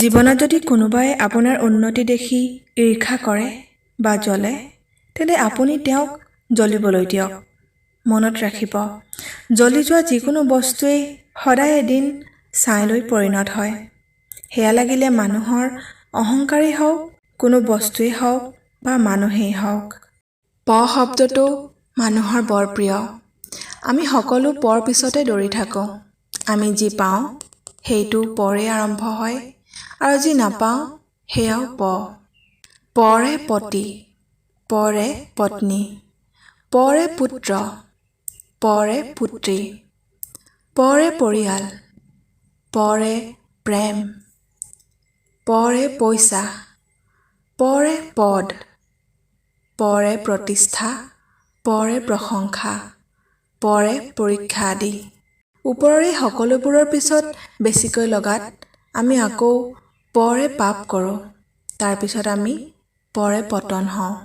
জীৱনত যদি কোনোবাই আপোনাৰ উন্নতি দেখি ঈৰ্ষা কৰে বা জ্বলে, তেন্তে আপুনি তেওঁক জ্বলিবলৈ দিয়ক। মনত ৰাখিব, জ্বলি যোৱা যিকোনো বস্তুৱেই সদায় এদিন ছাইলৈ পৰিণত হয়। সেয়া লাগিলে মানুহৰ অহংকাৰেই হওক, কোনো বস্তুৱেই হওক বা মানুহেই হওক। প শব্দটো মানুহৰ বৰ প্ৰিয়। আমি সকলো পৰ পিছতে দৌৰি থাকোঁ। আমি যি পাওঁ সেইটো পৰে আৰম্ভ হয় আৰু যি নাপাওঁ সেয়াও প। পৰে পতি, পৰে পত্নী, পৰে পুত্ৰ, পৰে পুত্ৰী, পৰে পৰিয়াল, পৰে প্ৰেম, পৰে পইচা, পৰে পদ, পৰে প্ৰতিষ্ঠা, পৰে প্ৰশংসা, পৰে পৰীক্ষা আদি। ওপৰৰ এই সকলোবোৰৰ পিছত বেছিকৈ লগাত আমি আকৌ পৰে পাপ কৰোঁ। তাৰপিছত আমি পৰে পতন হওঁ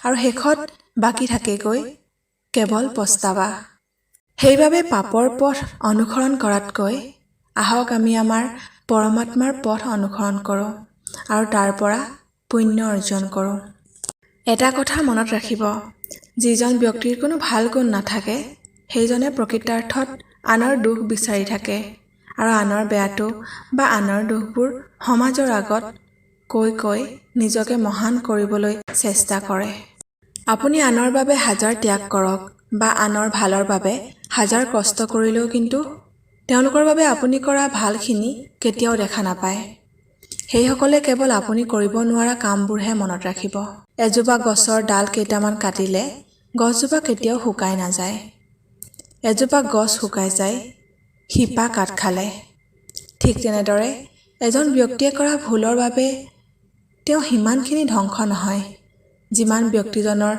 আৰু শেষত বাকী থাকেগৈ কেৱল পস্তাৱা। সেইবাবে পাপৰ পথ অনুসৰণ কৰাতকৈ আহক আমি আমাৰ পৰমাত্মাৰ পথ অনুসৰণ কৰোঁ আৰু তাৰ পৰা পুণ্য অৰ্জন কৰোঁ। এটা কথা মনত ৰাখিব, যিজন ব্যক্তিৰ কোনো ভাল গুণ নাথাকে, সেইজনে প্ৰকৃতাৰ্থত আনৰ দোষ বিচাৰি থাকে আৰু আনৰ বেয়াটো বা আনৰ দোষবোৰ সমাজৰ আগত কৈ কৈ নিজকে মহান কৰিবলৈ চেষ্টা কৰে। আপুনি আনৰ বাবে হাজাৰ ত্যাগ কৰক বা আনৰ ভালৰ বাবে হাজাৰ কষ্ট কৰিলেও কিন্তু তেওঁলোকৰ বাবে আপুনি কৰা ভালখিনি কেতিয়াও দেখা নাপায়। সেইসকলে কেৱল আপুনি কৰিব নোৱাৰা কামবোৰহে মনত ৰাখিব। এজোপা গছৰ ডাল কেইটামান কাটিলে গছজোপা কেতিয়াও শুকাই নাযায়। এজোপা গছ শুকাই যায় শিপা কাট খালে। ঠিক তেনেদৰে এজন ব্যক্তিয়ে কৰা ভুলৰ বাবে তেওঁ সিমানখিনি ধ্বংস নহয়, যিমান ব্যক্তিজনৰ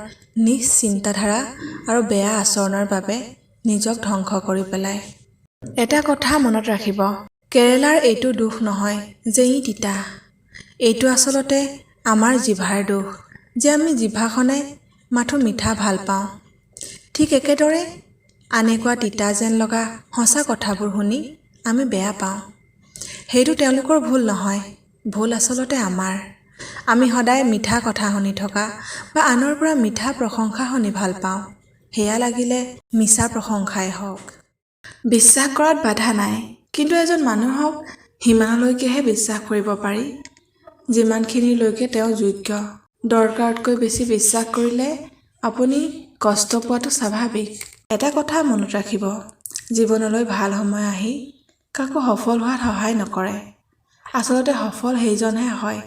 নীচ চিন্তাধাৰা আৰু বেয়া আচৰণৰ বাবে নিজক ধ্বংস কৰি পেলায়। এটা কথা মনত ৰাখিব, কেৰেলাৰ এইটো দোষ নহয় যে ই তিতা। এইটো আচলতে আমাৰ জিভাৰ দোষ যে আমি জিভাখনে মাথোঁ মিঠা ভাল পাওঁ। ঠিক একেদৰে আনে কোৱা তিতা যেন লগা সঁচা কথাবোৰ শুনি আমি বেয়া পাওঁ। সেইটো তেওঁলোকৰ ভুল নহয়, ভুল আচলতে আমাৰ। আমি সদায় মিঠা কথা শুনি থকা বা আনৰ পৰা মিঠা প্ৰশংসা শুনি ভাল পাওঁ, সেয়া লাগিলে মিছা প্ৰশংসাই হওক। বিশ্বাস কৰাত বাধা নাই, কিন্তু এজন মানুহক সিমানলৈকেহে বিশ্বাস কৰিব পাৰি যিমানখিনিলৈকে তেওঁ যোগ্য। দৰকাৰতকৈ বেছি বিশ্বাস কৰিলে আপুনি কষ্ট পোৱাটো স্বাভাৱিক। এটা কথা মনত ৰাখিব, জীৱনলৈ ভাল সময় আহি কাকো সফল হোৱাত সহায় নকৰে। আচলতে সফল সেইজনহে হয়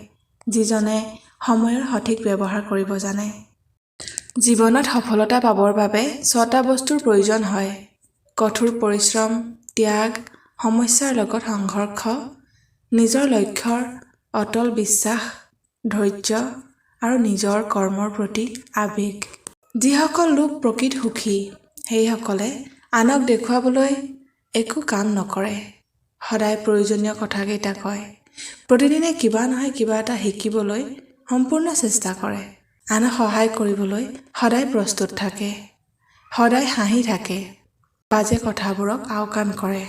যিজনে সময়ৰ সঠিক ব্যৱহাৰ কৰিব জানে। জীৱনত সফলতা পাবৰ বাবে ছটা বস্তুৰ প্ৰয়োজন হয়: কঠোৰ পৰিশ্ৰম, ত্যাগ, সমস্যাৰ লগত সংঘৰ্ষ, নিজৰ লক্ষ্যৰ অটল বিশ্বাস, ধৈৰ্য আৰু নিজৰ কৰ্মৰ প্ৰতি আবেগ। যিসকল লোক প্ৰকৃত সুখী, সেইসকলে আনক দেখুৱাবলৈ একো কাম নকৰে। সদায় প্ৰয়োজনীয় কথাকেইটা কয়। প্ৰতিদিনে কিবা নহয় কিবা এটা শিকিবলৈ সম্পূৰ্ণ চেষ্টা কৰে। আনক সহায় কৰিবলৈ সদায় প্ৰস্তুত থাকে। সদায় হাঁহি থাকে। বাজে কথাবোৰক আওকাণ কৰে।